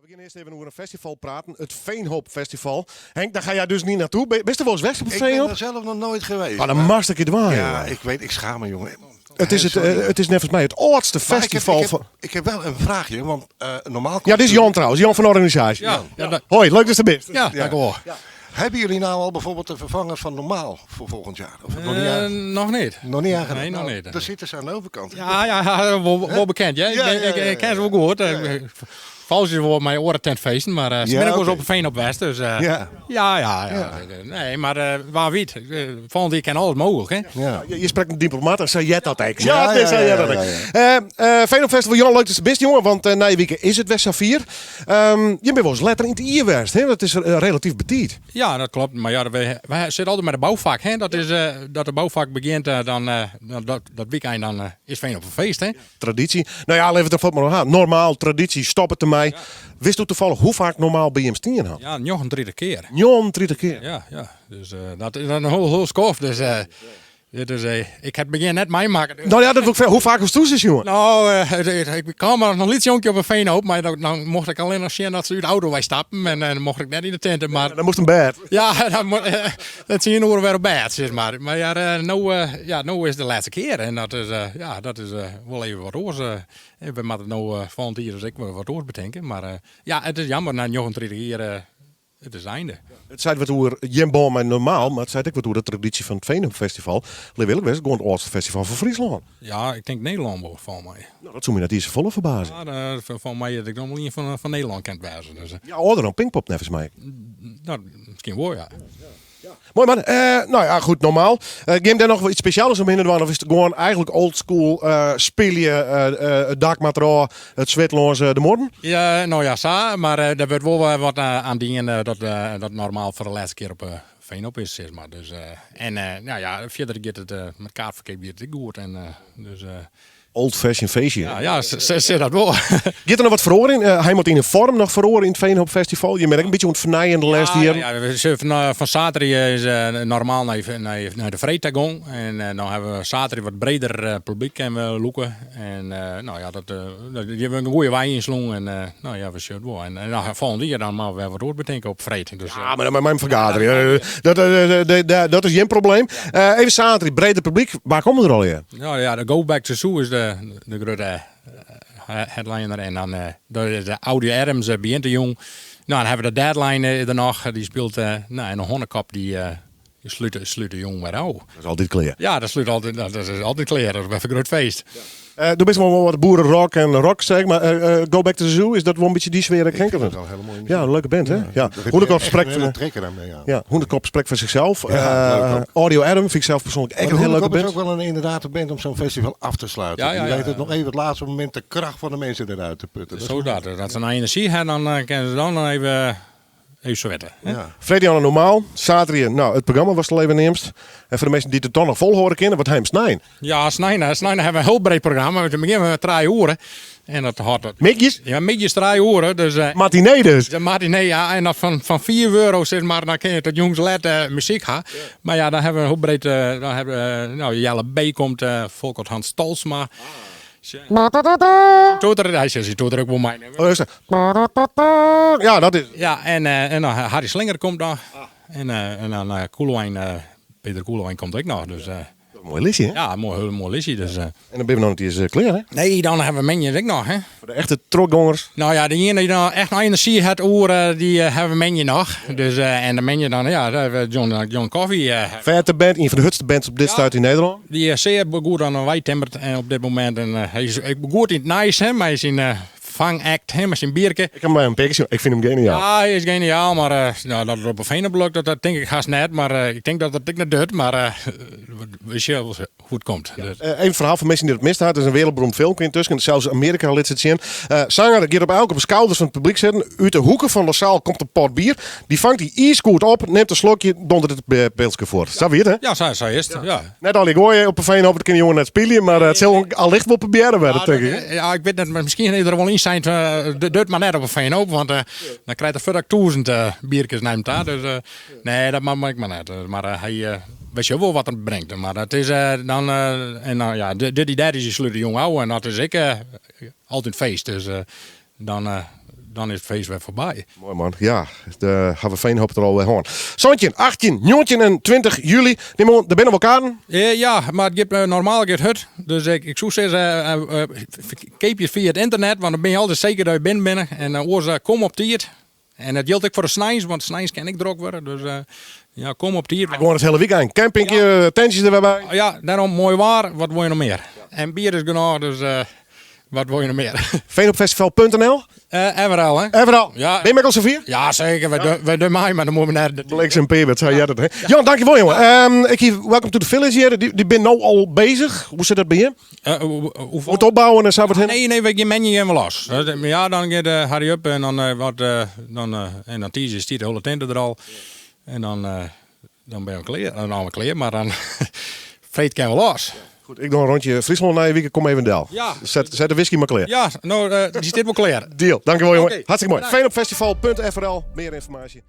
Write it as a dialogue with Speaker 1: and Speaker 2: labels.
Speaker 1: We gean earst even oer in festival praten, it Veenhoop Festival. Henk, daar ga jij dus niet naartoe. Bist der wolris west op it
Speaker 2: Ik ben
Speaker 1: Veenhoop?
Speaker 2: er zelf nog nooit geweest.
Speaker 1: Maar dan moatst in kear dwaan,
Speaker 2: Ja,
Speaker 1: jongen.
Speaker 2: ik weet, ik schaam me, jongen.
Speaker 1: Het is, het,
Speaker 2: Sorry.
Speaker 1: het is neffens my it âldste
Speaker 2: Maar ik heb,
Speaker 1: festival
Speaker 2: ik heb,
Speaker 1: fan...
Speaker 2: ik heb wel een vraagje, want normaal
Speaker 1: Ja, dit is Jan trouwens, Jan van de organisaasje.
Speaker 3: Ja, ja,
Speaker 1: Hoi, leuk dat je er bent.
Speaker 3: Ja, dank u wel.
Speaker 2: Hebben jullie nou al bijvoorbeeld de vervanger van normaal voor volgend jaar? Of nog niet aan?
Speaker 3: Nog niet.
Speaker 2: Nog niet aangedaan?
Speaker 3: Nee, nog
Speaker 2: Nou,
Speaker 3: niet.
Speaker 2: Daar zitten ze aan de overkant.
Speaker 3: Ja, wel bekend. Ja. Ik ik ken ze wel goed. Vals is wel mijn oren tentfeesten, maar ze ben ik wel eens op een veen op West. Dus, ja. Nee, maar waar weet. Volgend jaar kan alles mogelijk. Hè?
Speaker 2: Ja.
Speaker 1: Je spreekt een diplomaat en zei jij dat eigenlijk? Ja, dat zei jij dat eigenlijk. Veenhoop Festival, Jan, leuk dat je bist, jongen. Want na je week is het West 4. Je bent wel eens letter in het jier west, hè? Dat is relatief betiid.
Speaker 3: Ja, dat klopt. Maar ja, wij zitten altijd met de bouwvak. Hè? Dat is, dat de bouwvak begint, dan dat weekend dan is Veenhoop een feest. Hè?
Speaker 1: Traditie. Nou ja, even het maar nog aan. Normaal, traditie, stop het ermee. Wist u toevallig hoe vaak normaal bij hem stien had?
Speaker 3: Ja, 39 keer.
Speaker 1: 39 keer.
Speaker 3: Ja. Dus dat is een heel skoft. Dus dit is, ik heb het begin net meemaken.
Speaker 1: Nou ja, dat wil ik vragen. Hoe vaak was het toezicht, jongen?
Speaker 3: Nou, ik kwam maar nog een liet jonkje op een veenhoop, maar dan mocht ik alleen nog zien dat ze uit de auto wij stappen en dan mocht ik net in de tent. Maar
Speaker 1: Ja, dan moest een bed.
Speaker 3: Ja, dan dat zie je nog weer op bed, zeg maar. Maar ja, nou, ja, nou is de laatste keer en dat is, ja, dat is wel even wat oors. We moeten nou volgend jaar dus ik wel wat oors bedenken. Maar ja, het is jammer, na 39 jaar, het is het einde.
Speaker 1: Het zei wat over Jim Boom en normaal, maar het zei ook wat over de traditie van het Veenhoop Festival. Leeuw West, gewoon het oudste festival van Friesland.
Speaker 3: Ja, ik denk Nederland wel, van mij.
Speaker 1: Nou, dat zou me net iets volle verbazen.
Speaker 3: Ja, van mij dat ik nog wel een van Nederland kent wijzen. Dus,
Speaker 1: Ja, ouder dan Pinkpop, volgens mij.
Speaker 3: Nou, misschien wel, ja.
Speaker 1: Mooi man. Nou ja, goed, normaal. Geef daar nog wel iets speciaals om in te doen? Of is het gewoon eigenlijk oldschool speel je het dak maar trouw, het zwetloos de morgen?
Speaker 3: Ja, nou ja, sa, maar er wordt wel wat aan dingen dat normaal voor de laatste keer op Veenhoop is, zeg maar. Dus, en nou ja, verder gaat het met kaartverkeer gaat het goed. En, dus,
Speaker 1: Old fashion feestje.
Speaker 3: Ja, ze dat wel.
Speaker 1: Gaat er nog wat verloren in? Hij moet in een vorm nog verloren in het Veenhoop Festival. Je merkt een beetje ontvernijen de laatste
Speaker 3: Ja,
Speaker 1: jaren.
Speaker 3: ja, we zijn van zaterdag is normaal naar de Vreetagong. En dan hebben we zaterdag wat breder publiek en we loeken. En nou ja, dat, die hebben een goede wijn insloegen. En nou ja, we zullen wel. En nou, volgende jaar dan maar weer wat doorbedenken op Vreet. Dus,
Speaker 1: Ja, maar dan met mijn vergadering. Dat is geen probleem. Even zaterdag, breder publiek. Waar komen er al in?
Speaker 3: Nou ja, de Go Back to Zoo is de grote headliner. En dan de Audio Adams, begint de jong. Nou, dan hebben we de Deadline er nog. Die speelt, nou, en de Honnekop die sluit de jong weer af.
Speaker 1: Dat is altijd klaar.
Speaker 3: Ja, dat sluit altijd, dat is altijd klaar. Dat is even een groot feest.
Speaker 1: Doe best wel wat boerenrock en rock, zeg maar. Go Back to the Zoo, is dat wel een beetje die sfeer? Ik
Speaker 2: vind
Speaker 1: het
Speaker 2: het wel heel mooi.
Speaker 1: Ja, een leuke band, hè? Ja.
Speaker 2: Daar heb je
Speaker 1: Hondekop
Speaker 2: echt
Speaker 1: spreekt
Speaker 2: een hele
Speaker 1: van,
Speaker 2: trekker aan mee, ja.
Speaker 1: Ja, Hondekop spreekt voor zichzelf.
Speaker 2: Ja, leuk ook.
Speaker 1: Audio Adam vind ik zelf persoonlijk echt
Speaker 2: Maar
Speaker 1: een hele leuke
Speaker 2: Hondekop
Speaker 1: band.
Speaker 2: is ook wel een, inderdaad een band om zo'n festival af te sluiten. Die weet het nog even het laatste moment de kracht van de mensen eruit te putten. Dat is
Speaker 3: Zo dat. Dat ze een energie hebben, dan kunnen ze dan nog even zwetten, hè?
Speaker 2: Ja.
Speaker 1: Freddy Anne normaal, zaterdag, nou, het programma was al even neemst. En voor de mensen die het dan nog vol horen kennen, wat heem snijn.
Speaker 3: Ja, snijden. Snijden hebben we een heel breed programma. We beginnen met 3 uren. En dat houdt het.
Speaker 1: Midjes?
Speaker 3: Ja, midjes 3 uren. Dus,
Speaker 1: Matinee dus.
Speaker 3: De matinee, ja. En dat van 4 euro, zeg maar, dan kun je tot jongs let muziek gaan. Maar ja, dan hebben we een heel breed, dan hebben we nou, Jelle B. komt, Volkert Hans Tolsma. Toeter, hij zegt, toeter ook wel mij.
Speaker 1: Oh, is dat? Ja, dat is.
Speaker 3: Ja, en dan Harry Slinger komt nog. En dan Koelewijn, Peter Koelewijn komt ook nog. Dus,
Speaker 1: Mooi listje, hè?
Speaker 3: Ja, mooi, heel mooi listje. Dus.
Speaker 1: En dan ben je nog niet eens klaar, hè?
Speaker 3: Nee, dan hebben we Menje ook nog, hè?
Speaker 1: Voor de echte trokgongers.
Speaker 3: Nou ja, de ene die dan echt nog energie had oren, die hebben we Menje nog. Dus, en de Menje dan, ja, daar hebben we John Coffee.
Speaker 1: Vette band, een van de hutste bands op dit stuit in Nederland.
Speaker 3: Die is zeer goed aan een wijtemmerd en op dit moment. En hij is ik ben goed in het nice, hè, maar hij is in vangact, hè, met zijn bierke.
Speaker 1: Ik heb hem bij een pikje, ik vind hem geniaal.
Speaker 3: Ja, hij is geniaal, maar nou, dat het op een Veenenblok, dat denk ik haast net. Maar ik denk dat dat ik net doet, maar we zien wel hoe het komt.
Speaker 1: Ja.
Speaker 3: Dus.
Speaker 1: Even een verhaal voor mensen die het mist hadden. Het is een wereldberoemd filmpje intussen. Zelfs Amerika liet het zien. Zanger gaat op elke op de schouders van het publiek zitten. Uit de hoeken van de zaal komt een pot bier. Die vangt die ijskoerd op, neemt een slokje, dondert het pilsje voor. Zo weet het, hè?
Speaker 3: Ja, zo is het. Ja.
Speaker 1: Ja. Net al die gooien op een Veenhoop, dat kunnen jongen net spelen, maar het zal allicht wel proberen werden,
Speaker 3: Ja,
Speaker 1: denk ik, hè?
Speaker 3: ja, ik weet het, maar misschien is er wel in zijn, doet maar net op een Veenhoop, want dan krijgt er verder 1000 biertjes neemt daar. Dus nee, dat mag ik maar net. Maar hij weet je wel wat het brengt. Maar dat is dan en dan, ja, de, die derde is die sluit de jong ouwe en dat is ik altijd feest. Dus dan dan is it feest wer foarby.
Speaker 1: Moai man, ja, de hawwe Veenhoop der al wer hân. 17, 18, 19 en 20 july. Nim oan, der binne wol kaarten?
Speaker 3: Ja, mar it giet normaal giet hurd. Dus ik soe sizze, keapje fia it ynternet, want dan binne je altyd seker dat je binnen binne. En oars kom op tiid. En dat jildt ek foar de sneins, want sneins kin ek drok wurde. Dus ja, kom op tiid.
Speaker 1: Gewoan it hiele wykein. Campingje, tentjes der wer by.
Speaker 3: Ja, dêrom moai waar, wat wol je noch mear? En bier is genôch, dus wat wol je noch mear?
Speaker 1: Veenhoopfestival.nl?
Speaker 3: Everal, hè?
Speaker 1: Everal.
Speaker 3: Ja.
Speaker 1: Bin je ek al safier?
Speaker 3: Ja, seker. Wy dogge mei, mar dan moatte we net. De
Speaker 1: Bliksem Peer, sa heart it, hè? Jan, dankjewol, jongen. Ik hie Welcome to the Village hjir. Dy binne no al bezich. Hoe sit dat by jim?
Speaker 3: Hoe
Speaker 1: It opbouwen en sa wat hinne?
Speaker 3: Nee, nee, wy gean moandei gean we los. Ja, dan giet hurry up en dan wat, dan en dan tiisdei stiet de hiele tinte der al. En dan, dan binne we klear. Dan binne we klear, mar dan freed kinne we los.
Speaker 1: Goed, ik doch in rondje Fryslân nije wike, kom even del.
Speaker 3: Ja.
Speaker 1: Set de whisky mar klear.
Speaker 3: Ja, no, dy stiet wol klear.
Speaker 1: Deal. Dankjewol, jongen.
Speaker 3: Oké.
Speaker 1: Hartstikke moai.
Speaker 3: Bedankt.
Speaker 1: Veenhoopfestival.frl, mear ynformaasje.